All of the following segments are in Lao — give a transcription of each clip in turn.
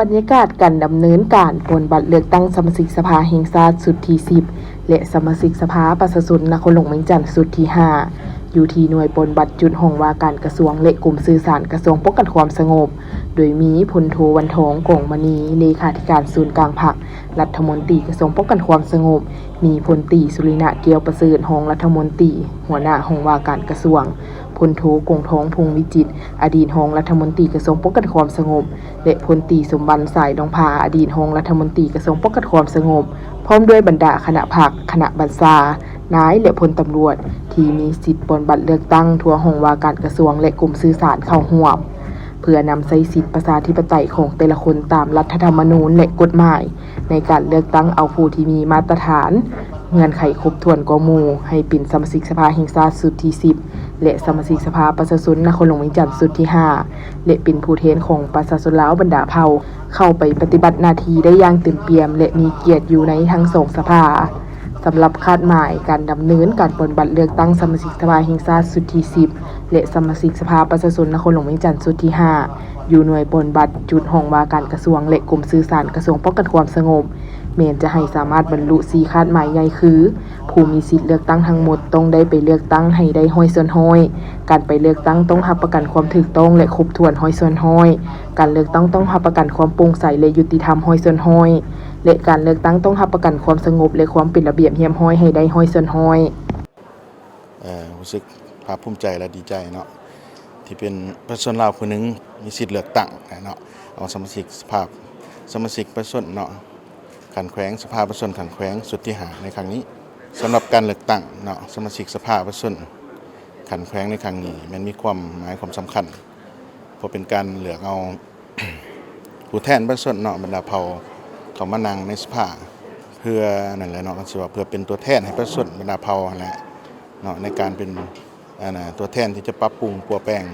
ບັນຍາກາດການດຳເນີນການປ່ອນບັດເລືອກຕັ້ງສະມາຊິກສະພາແຫ່ງຊາດຊຸດທີສິບ ແລະ ສະມາຊິກສະພາປະຊາຊົນນະຄອນຫຼວງວຽງຈັນຊຸດທີຫ້າ ຢູ່ທີ່ໜ່ວຍປ່ອນບັດຈຸດຫ້ອງວ່າການກະຊວງ ແລະ ກົມສື່ສານກະຊວງປ້ອງກັນຄວາມສະຫງົບ, ໂດຍມີພົນໂທ ວັນທອງ ກອງມະນີ ເລຂາທິການສູນກາງພັກ, ລັດຖະມົນຕີກະຊວງປ້ອງກັນຄວາມສະຫງົບ, ມີພົນຕີ ສຸລິນະ ແກ້ວປະເສີດ ຮອງລັດຖະມົນຕີ ຫົວໜ້າຫ້ອງວ່າການກະຊວງ, ພົນໂທ ກົງທອງ ພົງວິຈິດ ອະດີດຮອງລັດຖະມົນຕີກະຊວງປ້ອງກັນຄວາມສະຫງົບ ແລະ ພົນຕີ ສົມບັນ ສາຍດອງຜາ ອະດີດຮອງລັດຖະມົນຕີກະຊວງປ້ອງກັນຄວາມສະຫງົບ ພ້ອມດ້ວຍບັນດາຄະນະພັກ, ຄະນະບັນຊາ, ນາຍ ແລະ ພົນຕຳຫຼວດ ທີ່ມີສິດປ່ອນບັດເລືອກຕັ້ງທົ່ວຫ້ອງວ່າການກະຊວງ ແລະ ກົມສື່ສານເຂົ້າຮ່ວມ ເພື່ອນຳໃຊ້ສິດປະຊາທິປະໄຕຂອງແຕ່ລະຄົນຕາມລັດຖະທຳມະນູນ ແລະ ກົດໝາຍ ໃນການເລືອກຕັ້ງເອົາຜູ້ທີ່ມີມາດຕະຖານເງື່ອນໄຂຄົບຖ້ວນກວ່າໝູ່ ໃຫ້ເປັນສະມາຊິກສະພາແຫ່ງຊາດຊຸດທີສິບ ແລະ ສະມາຊິກສະພາປະຊາຊົນນະຄອນຫຼວງວຽງຈັນຊຸດທີຫ້າ ແລະ ເປັນຜູ້ແທນຂອງປະຊາຊົນລາວບັນດາເຜົ່າ ເຂົ້າໄປປະຕິບັດໜ້າທີ່ໄດ້ຢ່າງເຕັມປ່ຽມ ແລະ ມີກຽດຢູ່ໃນທັງສອງສະພາ. ສຳລັບຄາດໝາຍການດຳເນີນການປ່ອນບັດເລືອກຕັ້ງສະມາຊິກສະພາແຫ່ງຊາດຊຸດທີສິບ ແລະ ສະມາຊິກສະພາປະຊາຊົນນະຄອນຫຼວງວຽງຈັນຊຸດທີຫ້າ ຢູ່ໜ່ວຍປ່ອນບັດຈຸດຫ້ອງວ່າການກະຊວງ ແລະ ກົມສື່ສານກະຊວງປ້ອງກັນຄວາມສະຫງົບ ແມ່ນຈະໃຫ້ສາມາດບັນລຸສີ່ຄາດໝາຍໃຫຍ່ຄື ຜູ້ມີສິດເລືອກຕັ້ງທັງໝົດຕ້ອງໄດ້ໄປເລືອກຕັ້ງໃຫ້ໄດ້ຮ້ອຍສ່ວນຮ້ອຍ, ການໄປເລືອກຕັ້ງຕ້ອງຮັບປະກັນຄວາມຖືກຕ້ອງ ແລະ ຄົບຖ້ວນຮ້ອຍສ່ວນຮ້ອຍ, ການເລືອກຕັ້ງຕ້ອງຮັບປະກັນຄວາມໂປ່ງໃສ ແລະ ຍຸຕິທຳຮ້ອຍສ່ວນຮ້ອຍ ແລະ ການເລືອກຕັ້ງຕ້ອງຮັບປະກັນຄວາມສະຫງົບ ແລະ ຄວາມເປັນລະບຽບຮຽບຮ້ອຍໃຫ້ໄດ້ຮ້ອຍສ່ວນຮ້ອຍ. ເອີ ຮູ້ສຶກພາກພູມໃຈ ແລະ ດີໃຈເນາະ ທີ່ເປັນປະຊາຊົນລາວຜູ້ໜຶ່ງ ມີສິດເລືອກຕັ້ງເນາະ ເອົາສະມາຊິກສະພາ ສະມາຊິກປະຊາຊົນເນາະ ຂັ້ນແຂວງ ສະພາປະຊາຊົນຂັ້ນແຂວງຊຸດທີຫ້າໃນຄັ້ງນີ້. ສຳລັບການເລືອກຕັ້ງເນາະ ສະມາຊິກສະພາປະຊາຊົນຂັ້ນແຂວງໃນຄັ້ງນີ້ ແມ່ນມີຄວາມໝາຍຄວາມສຳຄັນ ເພາະເປັນການເລືອກເອົາ ຜູ້ແທນປະຊາຊົນເນາະ ບັນດາເຜົ່າເຂົ້າມານັ່ງໃນສະພາ ເພື່ອນັ້ນແຫຼະເນາະ ກໍຊິວ່າເພື່ອເປັນຕົວແທນໃຫ້ປະຊາຊົນບັນດາເຜົ່າຫັ້ນແຫຼະເນາະ ໃນການເປັນ ອັນນ່າ ຕົວແທນທີ່ຈະປັບປຸງປົວແປງ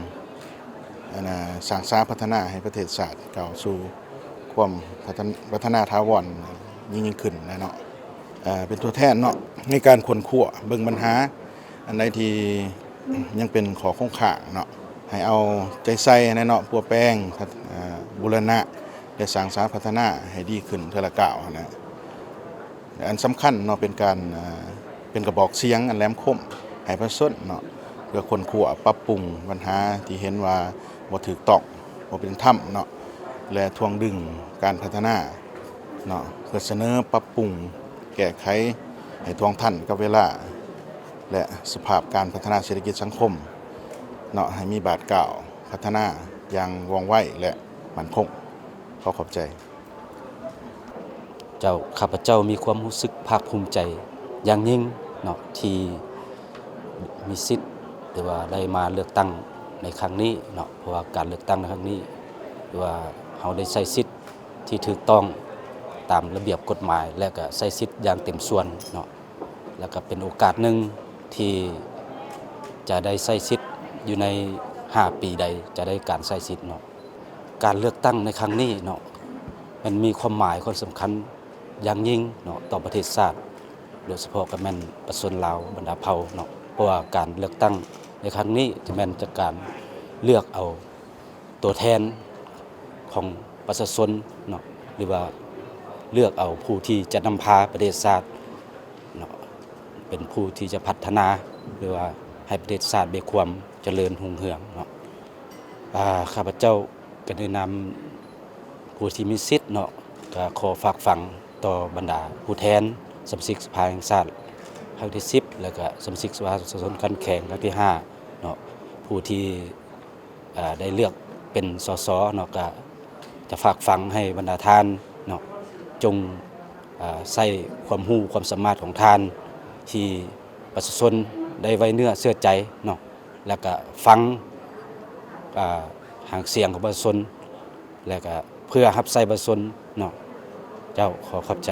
ອັນນ່າ ສ້າງສາພັດທະນາໃຫ້ປະເທດຊາດກ້າວສູ່ຄວາມພັດທະນາ ພັດທະນາຖາວອນຍິ່ງໆຂຶ້ນນະເນາະ. ເປັນຕົວແທນເນາະ ໃນການຄົ້ນຄວ້າເບິ່ງບັນຫາ ອັນໃດທີ່ຍັງເປັນຂໍ້ຄົງຄ້າງເນາະ ໃຫ້ເອົາໃຈໃສ່ຫັ້ນແຫຼະເນາະ ປົວແປງ ເອີ ບູລະນະ ແລະ ສ້າງສາພັດທະນາໃຫ້ດີຂຶ້ນເທື່ອລະກ້າວຫັ້ນແຫຼະ. ອັນສຳຄັນເນາະ ເປັນການ ເອີ ເປັນກະບອກສຽງອັນແຫຼມຄົມໃຫ້ປະຊາຊົນເນາະ ເພື່ອຄົ້ນຄວ້າປັບປຸງບັນຫາທີ່ເຫັນວ່າບໍ່ຖືກຕ້ອງ ບໍ່ເປັນທຳເນາະ ແລະ ທວງດຶງການພັດທະນາເນາະ ເພື່ອສະເໜີປັບປຸງແກ້ໄຂໃຫ້ທ່ວງທັນກັບເວລາ ແລະ ສະພາບການພັດທະນາເສດຖະກິດສັງຄົມເນາະ ໃຫ້ມີບາດກ້າວພັດທະນາຢ່າງວ່ອງໄວ ແລະ ໝັ້ນຄົງ. ຂໍຂອບໃຈ. ເຈົ້າ, ຂ້າພະເຈົ້າມີຄວາມຮູ້ສຶກພາກພູມໃຈຢ່າງຍິ່ງເນາະ ທີ່ມີສິດ ຫຼືວ່າໄດ້ມາເລືອກຕັ້ງໃນຄັ້ງນີ້ເນາະ, ເພາະວ່າການເລືອກຕັ້ງໃນຄັ້ງນີ້ ຫຼືວ່າເຮົາໄດ້ໃຊ້ສິດທີ່ຖືກຕ້ອງຕາມລະບຽບກົດໝາຍ ແລະ ກະໃຊ້ສິດຢ່າງເຕັມສ່ວນເນາະ, ແລະ ກະເປັນໂອກາດໜຶ່ງທີ່ຈະໄດ້ໃຊ້ສິດຢູ່ໃນຫ້າປີໃດຈະໄດ້ການໃຊ້ສິດເນາະ. ການເລືອກຕັ້ງໃນຄັ້ງນີ້ເນາະ ມັນມີຄວາມໝາຍຄວາມສຳຄັນຢ່າງຍິ່ງເນາະ ຕໍ່ປະເທດຊາດ, ໂດຍສະເພາະກໍແມ່ນປະຊາຊົນລາວບັນດາເຜົ່າເນາະ, ເພາະວ່າການເລືອກຕັ້ງໃນຄັ້ງນີ້ຈະແມ່ນຈາກການເລືອກເອົາຕົວແທນຂອງປະຊາຊົນເນາະ ຫຼືວ່າເລືອກເອົາຜູ້ທີ່ຈະນຳພາປະເທດຊາດເນາະ ເປັນຜູ້ທີ່ຈະພັດທະນາ ຫຼືວ່າໃຫ້ປະເທດຊາດມີຄວາມຈະເລີນຮຸ່ງເຮືອງເນາະ. ອາ ຂ້າພະເຈົ້າກໍໃນນາມຜູ້ທີ່ມີສິດເນາະ ກໍຂໍຝາກຝັງຕໍ່ບັນດາຜູ້ແທນສະມາຊິກສະພາແຫ່ງຊາດຄັ້ງທີສິບ ແລ້ວກໍສະມາຊິກສະພາປະຊາຊົນຂັ້ນແຂວງຄັ້ງທີຫ້າເນາະ ຜູ້ທີ່ ອາ ໄດ້ເລືອກເປັນ ສສ ເນາະ ກໍຈະຝາກຝັງໃຫ້ບັນດາທ່ານເນາະ ຈົ່ງ ອາ ໃຊ້ຄວາມຮູ້ຄວາມສາມາດຂອງທ່ານ ທີ່ປະຊາຊົນໄດ້ໄວ້ເນື້ອເຊື່ອໃຈເນາະ ແລ້ວກະຟັງ ອາ ຫາງສຽງຂອງປະຊາຊົນ ແລ້ວກະເພື່ອຮັບໃຊ້ປະຊາຊົນເນາະ. ເຈົ້າ, ຂໍຂອບໃຈ.